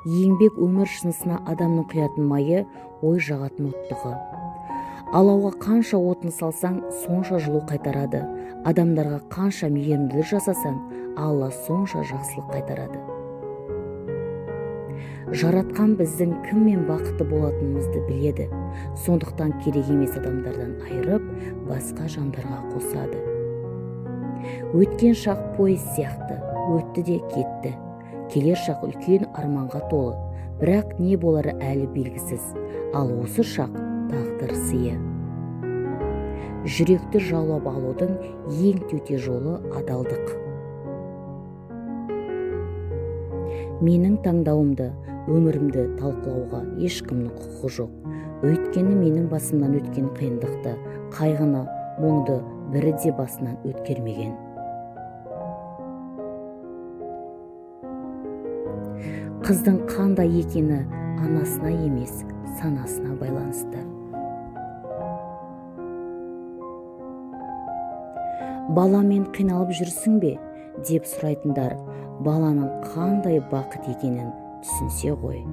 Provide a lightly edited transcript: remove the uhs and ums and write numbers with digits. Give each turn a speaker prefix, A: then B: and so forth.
A: Еңбек өмір шынысына адамның құятын майы, ой жағатын оттығы. Алауға қанша отын салсаң, сонша жылу қайтарады. Адамдарға қанша мейірімділік жасасаң, Алла сонша жақсылық қайтарады. Жаратқан біздің кіммен бақытты болатынымызды біледі. Сондықтан керек емес адамдардан айырып, басқа жандарға қосады. Өткен шақ пойыз сияқты, өтті де кетті. Келер шақ үлкен арманға толы, бірақ не болары әлі белгісіз. Ал осы шақ тағдыр сыйы. Жүректі жаулап алудың ең төте жолы адалдық. Менің таңдауымды, өмірімді талқылауға ешкімнің құқығы жоқ. Өйткені менің басымнан өткен қиындықты, қайғыны, мұңды бірі де басынан өткермеген. Қыздың қандай екені анасына емес, санасына байланысты. Баламен қиналып жүрсің бе деп сұрайтындар баланың қандай бақыт екенін түсінсе ғой.